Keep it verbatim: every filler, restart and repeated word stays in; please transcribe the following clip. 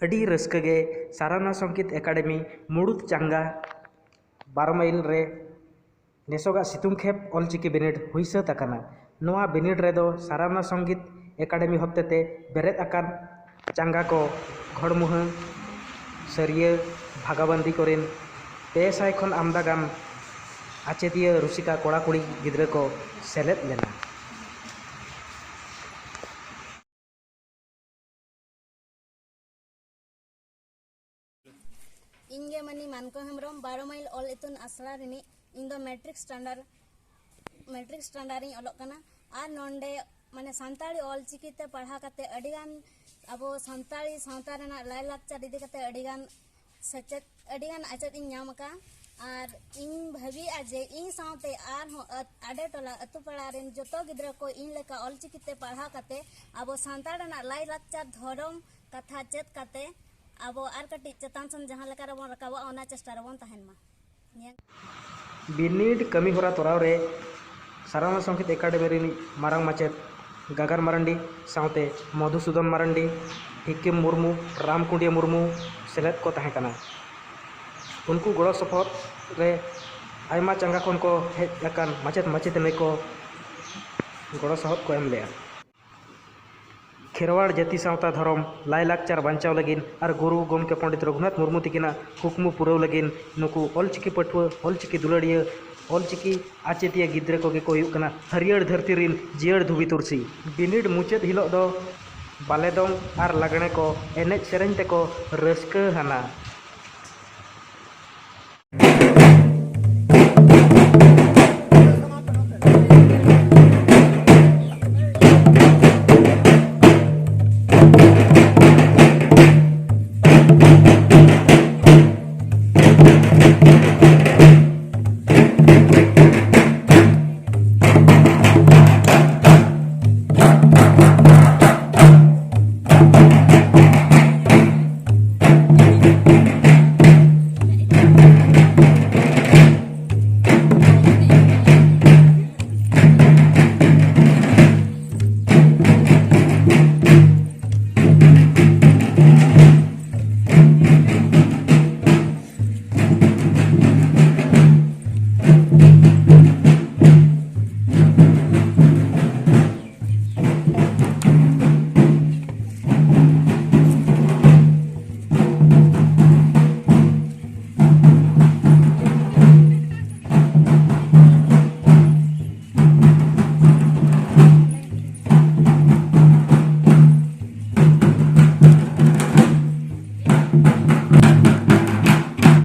ᱟᱹᱰᱤ ᱨᱟᱹᱥᱠᱟᱹ ᱜᱮ ᱥᱟᱨᱟᱱᱟ ᱥᱚᱝᱜᱤᱛ ᱮᱠᱟᱰᱮᱢᱤ ᱢᱩᱲᱩᱫ ᱪᱟᱸᱜᱟ ᱵᱟᱨᱚ ᱢᱟᱭᱤᱞ ᱨᱮ ᱱᱮᱥᱚᱜᱟᱜ ᱥᱤᱛᱩᱝ ᱠᱷᱮᱯ ᱚᱞᱪᱤᱠᱤ ᱵᱤᱱᱤᱰ ᱦᱩᱭ ᱥᱟᱹᱛ ᱟᱠᱟᱱᱟ᱾ ᱱᱚᱣᱟ ᱵᱤᱱᱤᱰ ᱨᱮᱫᱚ ᱥᱟᱨᱟᱱᱟ ᱥᱚᱝᱜᱤᱛ ᱮᱠᱟᱰᱮᱢᱤ ᱦᱚᱛᱮᱛᱮ ᱵᱮᱨᱮᱫ ᱟᱠᱟᱱ ᱪᱟᱸᱜᱟ ᱠᱚ, ᱜᱷᱚᱲᱢᱩᱦᱟᱹ, ᱥᱟᱹᱨᱭᱟᱹ, ᱵᱷᱟᱜᱟᱵᱟᱱᱫᱤ ᱠᱚᱨᱮᱱ ᱯᱮ ᱥᱟᱭ ᱠᱷᱚᱱ ᱟᱢᱫᱟ ᱜᱟᱱ ᱟᱪᱮᱫᱤᱭᱟᱹ ᱨᱩᱥᱤᱠᱟ ᱠᱚᱲᱟ ᱠᱩᱲᱤ ᱜᱤᱫᱽᱨᱟᱹ ᱠᱚ ᱥᱮᱞᱮᱫ ᱞᱮᱱᱟ᱾ ᱤᱧ ᱜᱮ ᱢᱟᱹᱱᱤ ᱢᱟᱱᱠᱚ ᱦᱮᱢᱵᱨᱚᱢ, ᱵᱟᱨᱚ ᱢᱟᱭᱤᱞ ᱚᱞ ᱤᱛᱩᱱ ᱟᱥᱲᱟ ᱨᱤᱱᱤᱡ᱾ ᱤᱧ ᱫᱚ ᱢᱮᱴᱨᱤᱠ ᱥᱴᱟᱱᱰᱟᱨᱰ, ᱢᱮᱴᱨᱤᱠ ᱥᱴᱟᱱᱰᱟᱨᱰ ᱨᱤᱧ ᱚᱞᱚᱜ ᱠᱟᱱᱟ᱾ ᱟᱨ ᱱᱚᱰᱮ ᱢᱟᱱᱮ ᱥᱟᱱᱛᱟᱲᱤ ᱚᱞ ᱪᱤᱠᱤ ᱛᱮ ᱯᱟᱲᱦᱟᱣ ᱠᱟᱛᱮ ᱟᱹᱰᱤᱜᱟᱱ ᱟᱵᱚ ᱥᱟᱱᱛᱟᱲᱤ ᱥᱟᱶᱛᱟ ᱨᱮᱱᱟᱜ ᱞᱟᱭᱼᱞᱟᱠᱪᱟᱨ ᱤᱫᱤ ᱠᱟᱛᱮ ᱟᱹᱰᱤᱜᱟᱱ ᱥᱮᱪᱮᱫ, ᱟᱹᱰᱤᱜᱟᱱ ᱟᱪᱮᱫ ᱤᱧ ᱧᱟᱢ ᱟᱠᱟᱫᱼᱟ᱾ ᱟᱨ ᱤᱧ ᱵᱷᱟᱹᱵᱤᱭᱮᱫᱼᱟ ᱡᱮ ᱤᱧ ᱥᱟᱶᱛᱮ ᱟᱨᱦᱚᱸ ᱟᱛ-, ᱟᱰᱮ ᱴᱚᱞᱟ, ᱟᱹᱛᱩ ᱯᱟᱲᱟ ᱨᱮᱱ ᱡᱚᱛᱚ ᱜᱤᱫᱽᱨᱟᱹ ᱠᱚ ᱤᱧ ᱞᱮᱠᱟ ᱚᱞ ᱪᱤᱠᱤ ᱛᱮ ᱯᱟᱲᱦᱟᱣ ᱠᱟᱛᱮ ᱟᱵᱚ ᱥᱟᱱᱛᱟᱲ ᱨᱮᱱᱟᱜ ᱞᱟᱭᱼᱞᱟᱠᱪᱟᱨ, ᱫᱷᱚᱨᱚᱢ ᱠᱟᱛᱷᱟ ᱪᱮᱫ ᱠᱟᱛᱮ ᱟᱵᱚ ᱟᱨ ᱠᱟᱹᱴᱤᱡ ᱪᱮᱛᱟᱱ ᱥᱮᱱ ᱡᱟᱦᱟᱸ ᱞᱮᱠᱟ ᱨᱮᱵᱚᱱ ᱨᱟᱠᱟᱵᱚᱜᱼᱟ, ᱚᱱᱟ ᱪᱮᱥᱴᱟ ᱨᱮᱵᱚᱱ ᱛᱟᱦᱮᱱ ᱢᱟ᱾ ᱱᱤᱭᱟᱹ ᱵᱤᱱᱤᱰ ᱠᱟᱹᱢᱤ ᱦᱚᱨᱟ ᱛᱚᱨᱟᱣ ᱨᱮ ᱥᱟᱨᱟᱱᱟ ᱥᱚᱝᱜᱤᱛ ᱮᱠᱟᱰᱮᱢᱤ ᱨᱤᱱᱤᱡ ᱢᱟᱨᱟᱝ ᱢᱟᱪᱮᱫ ᱜᱟᱜᱟᱨ ᱢᱟᱨᱟᱱᱰᱤ ᱥᱟᱶᱛᱮ ᱢᱚᱫᱷᱩᱥᱩᱫᱚᱱ ᱢᱟᱨᱟᱱᱰᱤ, ᱦᱤᱠᱤᱢ ᱢᱩᱨᱢᱩ, ᱨᱟᱢᱠᱩᱸᱰᱤᱭᱟᱹ ᱢᱩᱨᱢᱩ ᱥᱮᱞᱮᱫ ᱠᱚ ᱛᱟᱦᱮᱸ ᱠᱟᱱᱟ᱾ ᱩᱱᱠᱩ ᱜᱚᱲᱚ ᱥᱚᱯᱚᱦᱚᱫ ᱨᱮ ᱟᱭᱢᱟ ᱪᱟᱸᱜᱟ ᱠᱷᱚᱱ ᱠᱚ ᱦᱮᱡ ᱟᱠᱟᱱ ᱢᱟᱪᱮᱫ ᱢᱟᱪᱮᱛᱟᱹᱱᱤ ᱠᱚ ᱜᱚᱲᱚ ᱥᱚᱦᱚᱫ ᱠᱚ ᱮᱢ ᱞᱮᱫᱼᱟ᱾ ᱠᱷᱮᱨᱣᱟᱲ ᱡᱟᱹᱛᱤ ᱥᱟᱶᱛᱟ ᱫᱷᱚᱨᱚᱢ ᱞᱟᱭᱼᱞᱟᱠᱪᱟᱨ ᱵᱟᱧᱪᱟᱣ ᱞᱟᱹᱜᱤᱫ ᱟᱨ ᱜᱩᱨᱩ ᱜᱚᱢᱠᱮ ᱯᱚᱸᱰᱤᱛ ᱨᱚᱜᱷᱩᱱᱟᱛᱷ ᱢᱩᱨᱢᱩ ᱛᱤᱠᱤᱱᱟᱜ ᱠᱩᱠᱢᱩ ᱯᱩᱨᱟᱹᱣ ᱞᱟᱹᱜᱤᱫ ᱱᱩᱠᱩ ᱚᱞᱪᱤᱠᱤ ᱯᱟᱹᱴᱷᱩᱣᱟᱹ, ᱚᱞᱪᱤᱠᱤ ᱫᱩᱞᱟᱹᱲᱤᱭᱟᱹ, ᱚᱞᱪᱤᱠᱤ ᱟᱪᱮᱛᱤᱭᱟᱹ ᱜᱤᱫᱽᱨᱟᱹ ᱠᱚᱜᱮ ᱠᱚ ᱦᱩᱭᱩᱜ ᱠᱟᱱᱟ ᱦᱟᱹᱨᱭᱟᱹᱲ ᱫᱷᱟᱹᱨᱛᱤ ᱨᱤᱱ ᱡᱤᱭᱟᱹᱲ ᱫᱷᱩᱵᱤ ᱛᱩᱨᱥᱤ᱾ ᱵᱤᱱᱤᱰ ᱢᱩᱪᱟᱹᱫ ᱦᱤᱞᱳᱜ ᱫᱚ ᱵᱟᱞᱮ ᱫᱚᱝ ᱟᱨ ᱞᱟᱜᱽᱬᱮ ᱠᱚ ᱮᱱᱮᱡ ᱥᱮᱨᱮᱧ ᱛᱮᱠᱚ ᱨᱟᱹᱥᱠᱟᱹ ᱦᱟᱱᱟ᱾